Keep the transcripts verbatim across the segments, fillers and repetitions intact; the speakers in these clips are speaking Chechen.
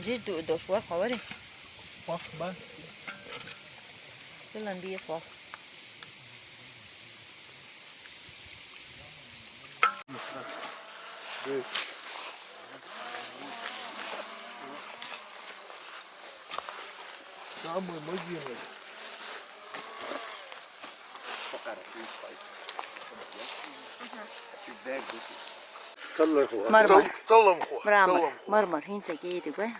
Жиж ду-, дош вар хавари? Вах, ба. Билан биес вах. Самый мазьямас. Мармар. Талламхо. Мармар. Талламхо. Мармар. ХӀинца гейди гой.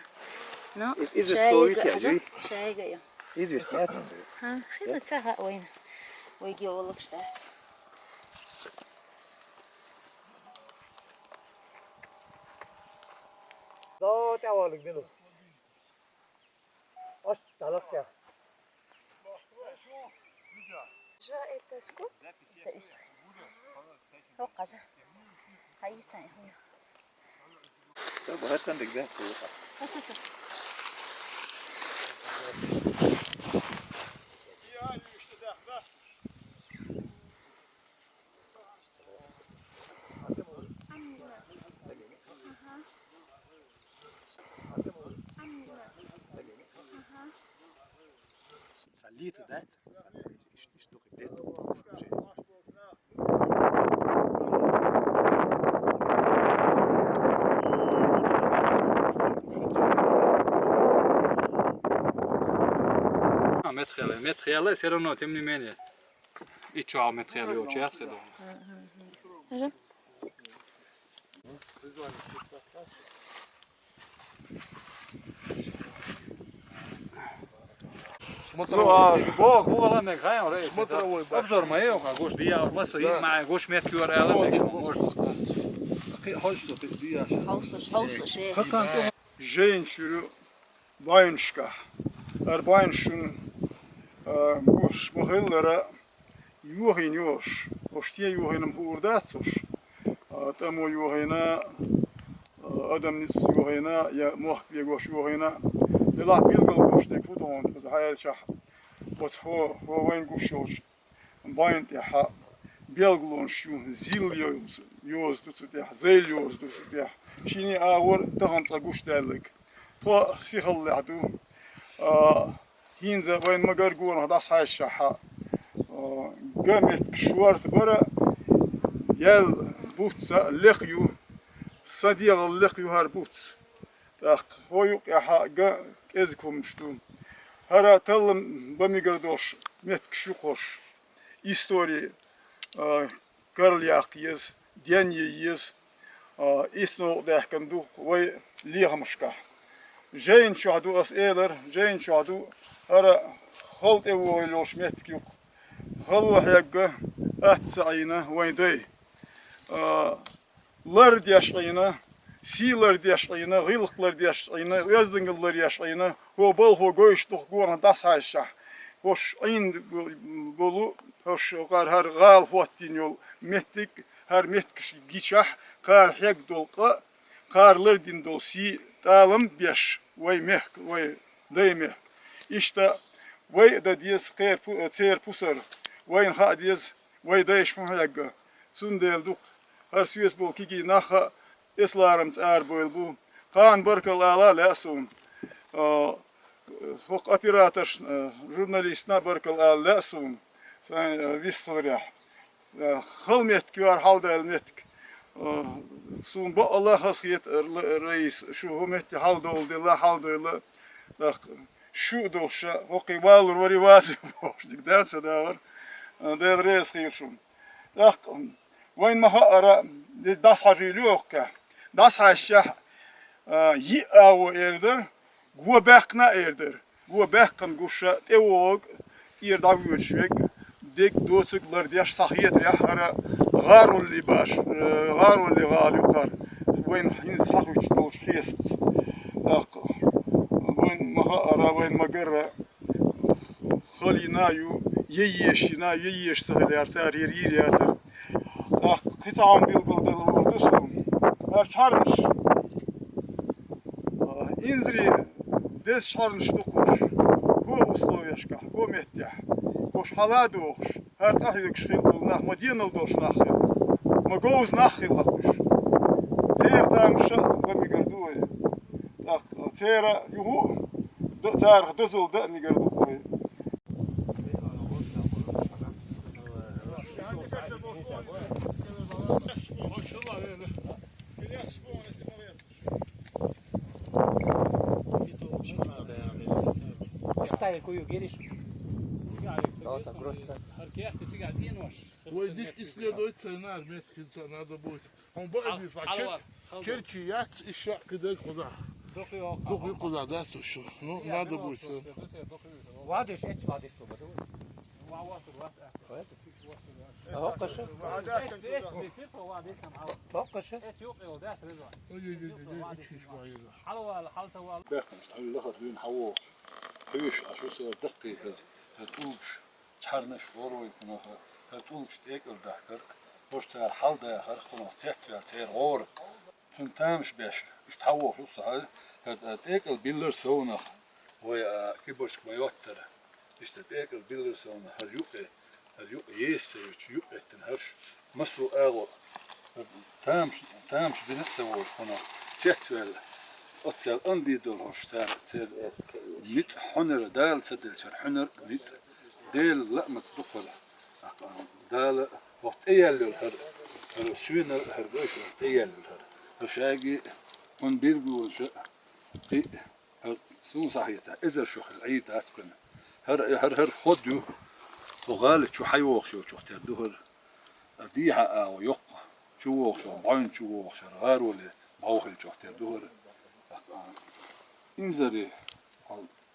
Ну, из шайга, история, да? Шайга я. Из история. Ха, хила цаха ойна. Ойги олук штат. Да, тява лигдину. Аш талак я. Жа это скот? Это из. Хо, кажа. Хайца, хуя. Да, бахарсан дигда. Салиты, да? Иштук без метреле, метреле, все равно, тем не менее. И чё, метреле, очень я сходу. Мгм. Смотровой. Ну, а, бо, гугла ме гай, ре. Смотровой, обзор башня. Моё, а гош дия, ма со, да, ма гош мет кюр, ала, вот, ме, вот, может. Хи, хочется ты дия. Хаусаш, хаусаш, э. Хатан. Женщурю байншка. Ар байншун, а, гош, махиллара. Юхин йош, оштия юхинам хурдацош, а, тамо юхина, а, адамниц юхина, я мохк бегош юхина, дела билгал гош те футон, каз хайлчах, боц хо, хо вайн гуш йош, байн те ха, белглонш ю, зил йоз, йоз дуцу те, зейл йоз дуцу те. Шини авор тахан ца гуш даллаг. Тхо сихаллехь ду. А, хӀинца вайн магар гонах дӀасхьаьшшахьа, а, га меттиг шорта бара, ял буц лекх ю, са дегӀал лекх ю хӀара буц. ТӀаккха хӀо юкъехьа га кӀезиг хӀумаш ду. ХӀара таллам ба мегар долуш меттигаш ю кхуш. Истори, а, карла яккха еза, денъе еза, а, исс новкъа даьхкина ду вай лехамашкахь. Жайна чохь ду ас элар, жайна чохь ду хӀара хала тӀе вогӀийла йолуш меттиг юккха. Хало хьегга атта ца Ӏийна вайн дай. А, лар деш Ӏийна, сий лар деш Ӏийна, гӀиллакх лар деш Ӏийна, оьздангалла лар еш Ӏийна, хӀо балхо гойтуш дукха гонах дӀасахьаьшшахь, хӀорш Ӏийна болу, хӀорш хӀара гӀала хӀоттийна йолу меттиг, хӀара меттигаш гичахь, кхара хьегна долу къа, кхара лардина долу сий тӀалам а беш, вай мехка, вай дай мехка. Иштта вай а дан деза кхера пу-, церан пусар, вайна хаа деза, вай дайша хӀун хьегна. Цундела дукха хӀара соьца болу кегий нах а эс ларамца арабевлла бу. Кхана баркалла ала а лаьа суна. А, хӀокху операторшна, а, журналистна а баркалла ала лаьа суна, сайн, а, вистхиларехь. А, хала меттиг ю хӀара хьалдаьлла меттиг. А, суна бакъалла хазахета, Ра-, Раиса, шу хӀу метте хьалдовла делла, хьалдойла, тӀаккха шу а долуша, хӀокхе валур вари вазе бохуш, дика дан ца давар. А, Дела реза хийла шуна. ТӀаккха вайн ма хаъара, деза дӀасахьажийла ю оккхехь. ДӀасахьаьшшехь, а, йиъ агӀо эр дара, го баьккхина а эр дара. Го баьккхина гуш тӀевогӀург, тӀера дӀавоьдуш верг, дерг доцург лардеш схьахетарехь хӀара гӀароллий баш, э, гӀароллий гӀала ю хӀара. Вайна хӀинца схьахуьттуш долуш хьесапца. ТӀаккха вайн ма хаъара, вайн ма гарра, хала йина а ю, яйеш йина а ю, яйеш ца хилла яра, цара хӀара йийр яцара. ТӀаккха кхин цхьа хӀума билгалдала луур ду суна. ХӀара чхьармаш, а, инзаре Деза шхьарнаш ду кхуш, хӀокху условешкахь, хӀокху меттехь, уьш хьаладохуш, хӀара къахьоьгуш хилла болу нах ма денал долуш нах хилла, ма говза нах хилла уьш. Церан тамаша а бан мегар ду вай. ТӀаккха церан юху а, д-, царах дозалла дан а мегар ду вай. Ой, дика исследовать цена армейская надо будет. Он баьхьнис а кер-, керчи яц, и ща кидал кхуза. Дукхи кхуза, да, слушай. Ну, надо будет. Вадиш, эц вадиш, что бы. ХӀокхуша? ХӀокхуша? Ой, ой, ой, ой, ой, чиш ваьлла. Бехкаш, хьуьлла лахара дуьйна хьан вохуш? Хьуьйш, а шу сера даккхийхар, хӀара тӀулгаш, чхьарнаш гӀорой кхунах, хӀара тӀулгаш тӀекӀал дахкар, хӀорш цара хьалдахар, кхунах цецваьлла церан гӀора. Цунна тамаш беш, иштта хьан вохуш ву со хьал, хӀара тӀекӀал биллар совнах, вай, а, кибарчка ма йоттара. Иштта тӀекӀал биллар совнах, хӀара юкъе, хӀара юкъе еса ца йоьдуш, юкъ эттина хӀорш, массо а агӀо, хӀара тамаш, тамаш бина а ца волуш кхунах, цецваьлла, оццал анди долу хӀорш цара, церан ницкъ хьуьнар, Дала ца делчара хьуьнар а ницкъ, Делан лаамца дукхара. Дала хӀокху тӀеяьлла йолу хӀара, хӀара соьнара, хӀара гойшалла тӀеяьлла йолу хӀара. ХӀара шаьргий кхунна бирг волуша кхин а, хӀара суна схьахетахь, эзар шо хилла Ӏийр дац кхуьнан. ХӀара, хӀара, хӀара хӀод ю, хӀо гӀали чу хьайохуш йолчух тера ду хӀара. А дехьа агӀо йоккха, чу вохуш, бӀойн чу вохуш, хӀара гӀароле бӀов хилчух тера ду хӀара. Инзаре, хьо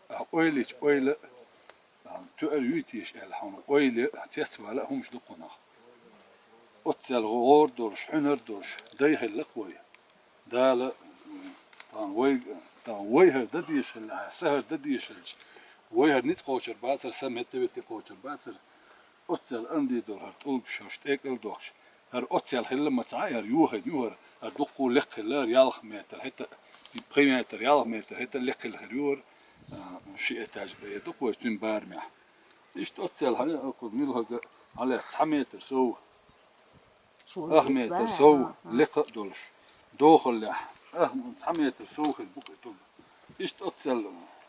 Ахьа ойла йича ойла а, тоьар юй теша аьлла, хьуна ойла а, цецвала а хӀумаш ду кхунах. Оццал гӀора долуш, хьуьнар долуш, дай хилла-кх вай. Дала, м, тахана вай, тахана вай хӀара дан дезаш хилла, хьан са хӀара дан дезаш хилча, вай хӀара ницкъ кхочур бацара, са метта веттиг кхочур бацара. Оццал анди долу хӀара тӀулгаш хӀорш тӀекӀал дохуш. ХӀара оццал хилла ма ца Ӏа, хӀара юхайна ю хӀара. ХӀара дуккха а лекха хилла, хӀара ялх метр хӀета, пхи метр, ялх метр хӀета лекха хилла хир ю хӀара. А, ши этаж, э, дукха вай цуьнан барамехь. Иштта оццал хьан, а, кху милхага хьалаьцна цхьа метр сов. Ах метр сов, лекха а долуш, дохаллехь, ах, цхьа метр сов хир бу-кх и тӀулг. Иштта оццал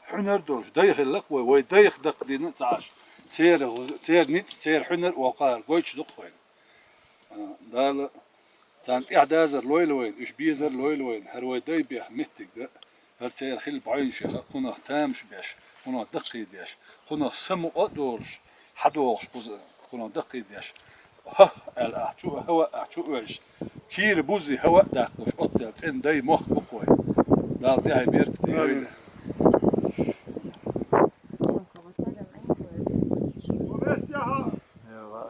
хьуьнар долуш, дай хилла-кх вай, вай дайх даккха дина а ца Ӏаш, церан, церан ницкъ, церан хьуьнар а воккхагӀар гойтуш ду-кх вайна. А, Дала царна тӀаьхьадазар лойла вайна, уьш безар лойла вайна, хӀара вай дай беха меттиг а, хӀара церан хилла бӀойн шеха, кхунах тамаш беш, кхунах даккхийдеш, кхунах самукъа а долуш, хьадогӀуш кхуза, кхунах даккхийдеш. ХӀа, аьлла ахь чу, хӀава ахь чу оьжуш, кийра бузи хӀава а даккхалуш, оццал цӀена дай мохк бу-кх вай. Дала тӀаьхье беркате йойла.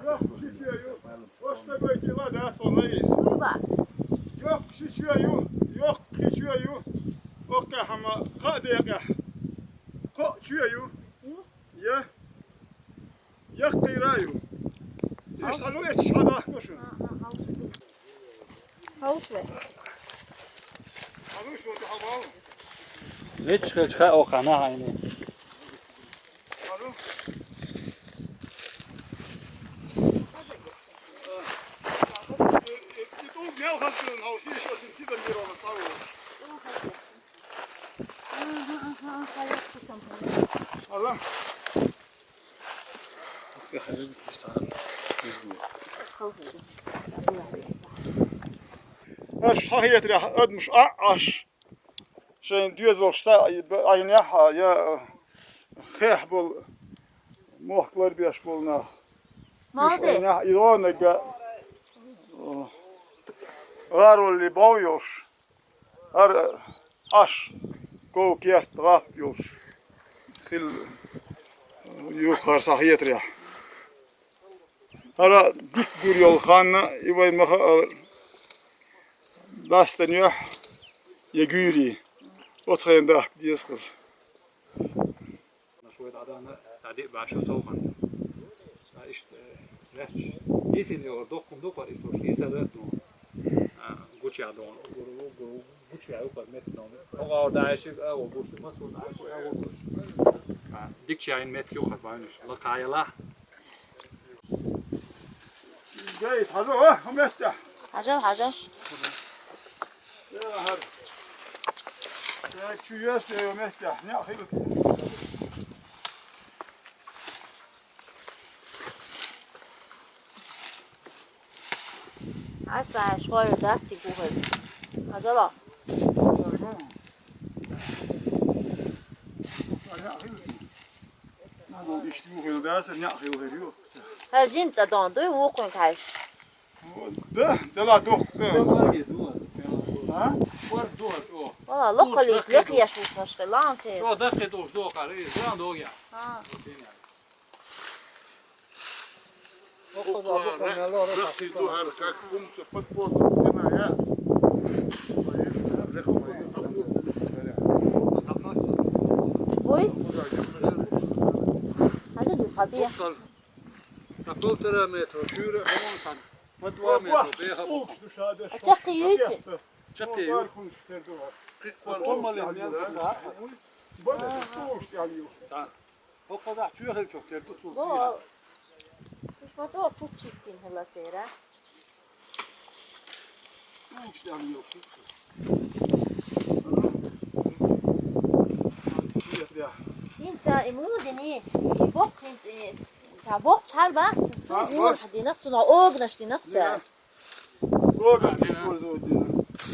Йоккха ши чоь ю, оцу стагойти ла дац ван лайис. Йоккха ши чоь ю, йоккха ши чоь ю. Оккхехьама кхаа декъехь кхоъ чоь ю. Я. Яккхийра а ю. Иштта хьан ду эцча хьан нахко шуна? Хьан ду шуна тӀе хьан вал? Вич хилча хаьа оха нахьайне. Хьан ду? И тӀулг мел хазлуьйна хьовсийша, аса тидан бира ма схьавола. Аха, аха, аха, я вкусом. Алла. Аш хьахетарехь адамаш а Ӏаш, шайн доьзалш са Ӏайнехь а, я хех болу, мохк ларбеш болу нах. Уьш Ӏайнехь а, и лонага, о, гӀаролли бов йолуш. ХӀара Ӏаш, ков керт гӀап йолуш хилла ю хӀара схьахетарехь. ХӀара дика гур йолу ханна и вайн ма хаара, ластанехь я гуьйрий, оцу хенахь дахка деза кхуза. Шуьга дӀадахана, дӀадиъ баьш ю совгӀат. Ткъа иштта, э, лаьтташ, йисина йогӀур доккхун дукха, иштта уьш йисар а ду. А, гучехь ду, гур, гур, гур, Шу яхӀ юкъара меттиг нов. Хьо гӀар даьшиг агӀо гуш, масул даьшиг агӀо гуш. Дикача яйна меттиг юкъара баьннаш, лакхаяла. Гайт, хьажал, а, хӀу меттехь. Хьажал, хьажал. Я, хьар. Я, чу яс, я, меттехь, неӀ хилла. Аса шхой дац и гухел. Хьажала. Иштта гухел дац, неӀ хилла ю. Хьажин цӀа дон дуй, вукхун кайш. Да, дела дохк цӀа. А? Вала, локхалис, лекхияш вукхаш хилан ке. Чо дахе душ дохар, и зан догя. А. Бухара, бухара, мело, рахи ду хӀара, как функция подпорка стена яц. Ой? Хьажа ду хабия. Бухара. Ца полтора метра шура, хӀун сан. По два метра беха. А чаккхи юйчи? Чаккхи ю. Кхин квар. Томале мел. Ца. ХӀокхузахь чоьхьарчух тера ду цул сийна. Уж ма чӀогӀа чуччиттина хила цера. Уж тӀехь йолуш ю цу. ХӀинца и муха дини, и боккха хӀинца и, ца боккха хьал бац, цу гӀурхьа динах, цунах огнаш динах ца. Огнаш использовать дина.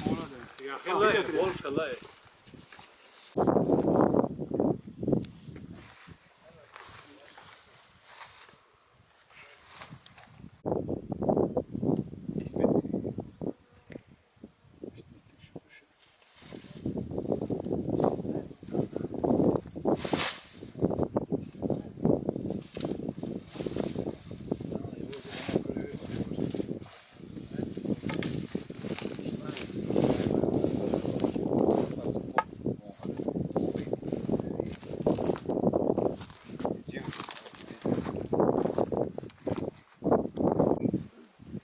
Молодец. Я хила, больше хила.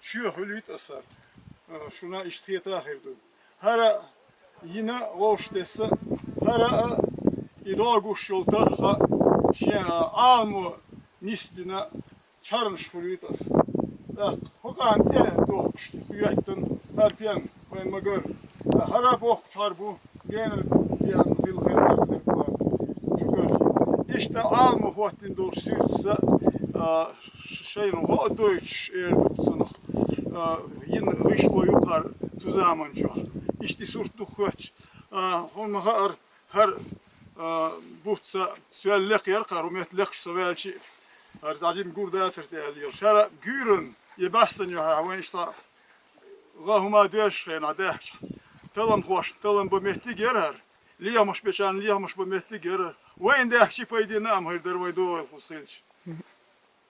Чоь хуьлуьйту аса. Шуна иштта хета хир ду. ХӀара йина вовшах тесса, хӀара а и догуш йолу тарха шен Ӏаламо нисдина чарнаш хуьлуьйту аса. ТӀаккха хӀокхана тӀе дохкуш хӀоьттина хӀара пен вайн магар. ХӀара бохкучхьара бу, генара пен хила хир дац хир бу. Шукарши. Иштта Ӏаламо хӀоттина долуш суьртаца, а, шайна гӀо а дойтуш эр ду цунах. А, йина гӀишло ю кхара цу заманчохь. Иштта и сурт ду хоьттуш. А, хӀума хаьара, хӀара, а, буц соьл лекха яра кхара, хӀу метта лекхаш со ваьлча, хӀара зӀажин гур дацара тӀе аьлла йолуш. ХӀара гуьйранна я баьстан юьхьа вайн иштта гӀа хӀума доьшуш хенахь даьхча. Таламхошна талам бан меттиг яра хӀара. Лехамаш бечарна лехамаш бан меттиг яра. Вайна даьхча пайдина ам хир дара вайн догӀур хӀума хилча.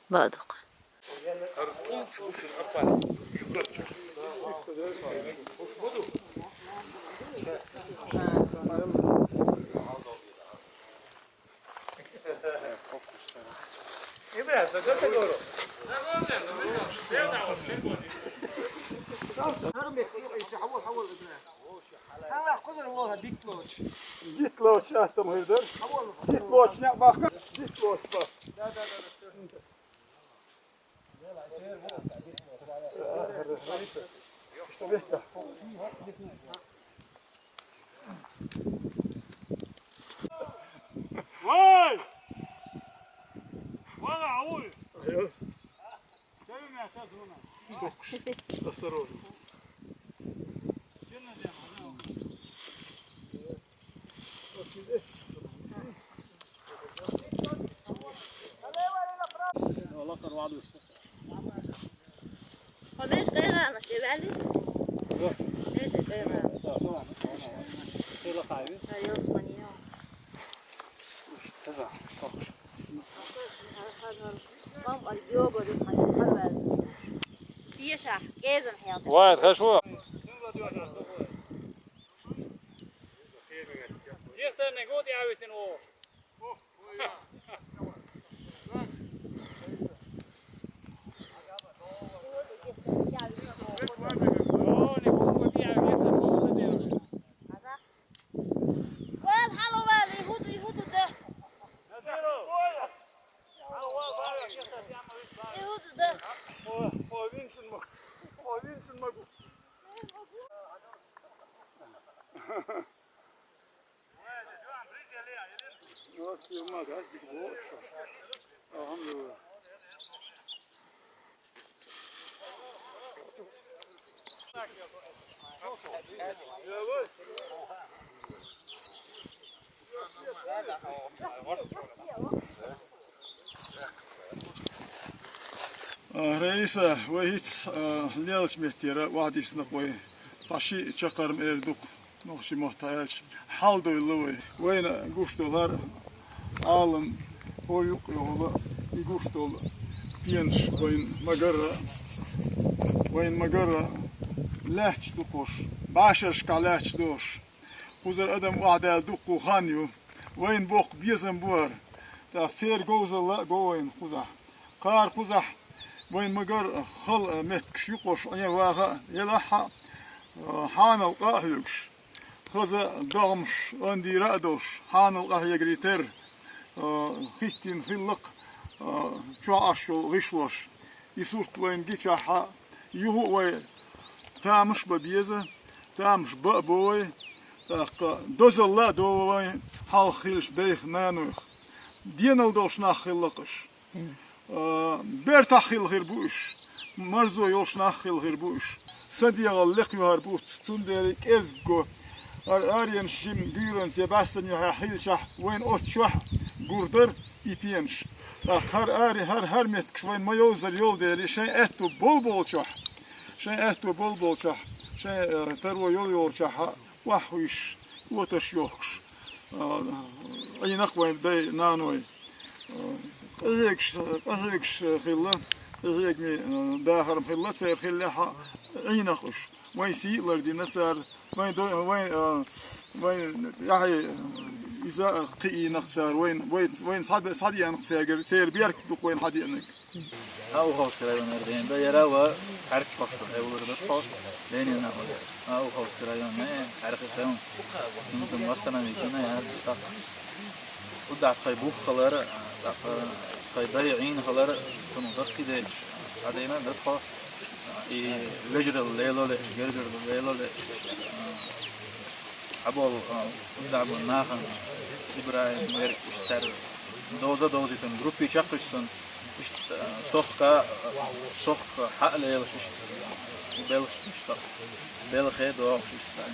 Бадукъ. Дит лоч, атта ма хир дара. Дит лоч, неӀ баккха, дит лоч баккха. Вай! Вала, ауй! Осторожно. Хьо меж гайгӀанаш де ваьлли? Меж гайгӀанаш. Хила хай. Ха, йос мани йо. Хаза, тохш. Бам ал био бори хай, хай ваьлли. Пешах, кезан хьял. Вай, хашо. Ихтарне гуд явисин во. Алхьамдулиллахь. А, Раиса, вай хӀинца, а, лелача меттера охьадиссина вай. Цхьа ши чаккхарма эр ду-кх, нохчийн маттахь аьлча, хьал довла вай. Вайна гуш долу хӀара Ӏалам, хӀокху юккъе йолу и гуш долу пенаш вайна ма-гарра, вайна ма-гарра лаьтташ ду-кх уьш, бӀешерашкахь лаьтташ долуш. Кхузара адам охьадаьлла дуккха хан ю. Вайна боккха безам бу хӀара. ТӀаккха церан говзалла а го вайна кхузахь. Кхара кхузахь вайна ма-гарра хала меттигаш ю-кх уьш, Ӏен ваха а, елахь а, хьанал къа а хьоьгуш. Хаза догӀмаш андийра а долуш, хьанал къахьегарий терра, а, хӀиттийна хилла-кх, а, чохь Ӏаш йолу гӀишлош. И сурт вайна гичахь а, юха а вай тамаш а бан беза, тамаш бан а бо вай, тӀаккха дозалла а до вай хьалха хиллачу дайх, нанойх. Денал долуш нах хилла-кх уьш. А, бертахь хилла хир бу уьш, марзо йолуш нах хилла хир бу уьш. Сан дегӀал лекха ю хӀара буц, цундела кӀезиг го. ХӀара аренаш жимма буьйранца я бӀаьстенна юьхьехь хилчахь, вайна оццу чохь гур дара и пенаш. ТӀаккха хӀара аре-, хӀара, хӀара меттигаш вайна ма-йовзара йолу дела, шайн аьтто болу болчохь, шайн аьтто болу болчохь, шайн, э, таро йолу йолчохь а, охьахуьйсуш, отарш йохкуш, а, Ӏийна-кх вайн дай, наной. А, къахьегаш, къахьегаш хилла, къахьегаме, а, дахарма хилла, церан хиллехь а Ӏийна-кх уьш. Вайн сий а лардина цара, вайн до-, вайн, а, вайн яхье, иза а кхиийна-кх цара, вайн, вай, вайн схьа-, схьадеана-кх цаьргара, церан беркат ду-кх вайна схьадеанарг. А, Уховский районера дена дан яра ва, Ӏаьркачу хьошта эвлара дар тхо, Ленина а вара. А, Уховский районна, Ӏаьркачу хьаьвна. ХӀинца восстановить йина яра тӀаккха. Удахь тхайн бух хилар, тӀаккха тхайн дай Ӏийна хилар, цунах даккхий дайча, схьадайна дан тхо. И вежаралла лело лаьаш, гергарло лело лаьаш. Цхьаболу, а, удда бу нахана Ибрахим, Меркиш цаьрга довза довзийтина группе чекхйисина, иштта, а, сохка, а, сохка хьа а лелаш иштта, белхаш иштта, белхе а дохуш иштта,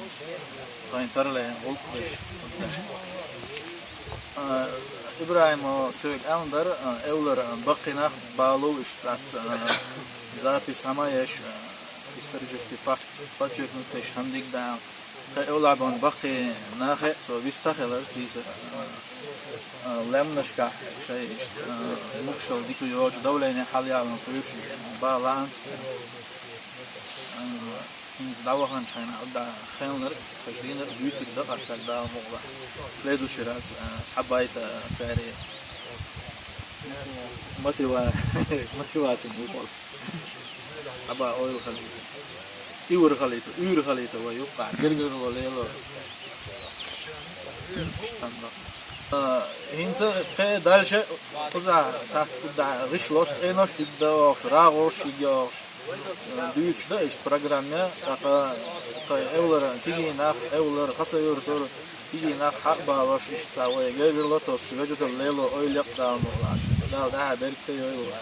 тхайн тарле гӀуллакх деш. А, Ибрахима соьга аьлла дара, а, эвлара баккхий нах балу иштта цац, а, запись хӀума еш, а, исторический факт подчеркнуть деш хӀума диг дан. Тхан эвлабан баккхий нахе а цо вист хилар, сийсара, а, лаьмнашкахь шайн иштта, а, могушалла дика йоцуш, давление хьалаяллан кхуьйруш, бан лаьа. А, хӀинца дӀаваханчу хенахь, да, хеннара, хаза дийнара дуьйцург дакъа саг Дала мукъалахь. Следующий раз, а, схьабайта цаьрга мотива-, мотиваци бу. Аба ойла халийта. Ивр халийта, уьйр халийта вай юккъахь. Гергарло лело. А, хӀинца кхе дальше кхузахь цхьацца гӀишлош, цӀенош дигда оьхуш, рагӀош йигда оьхуш. Дуьйцуш дан иштта программе, тӀаккха тхайн эвлара кегий нах, эвлара Хасавюртара кегий нах хьа а балош, иштта цхьа вай гергарло тосуш, вежаралла лело ойла якъ Дала мукъалахь. Дала тӀаьхьа беркате йойла.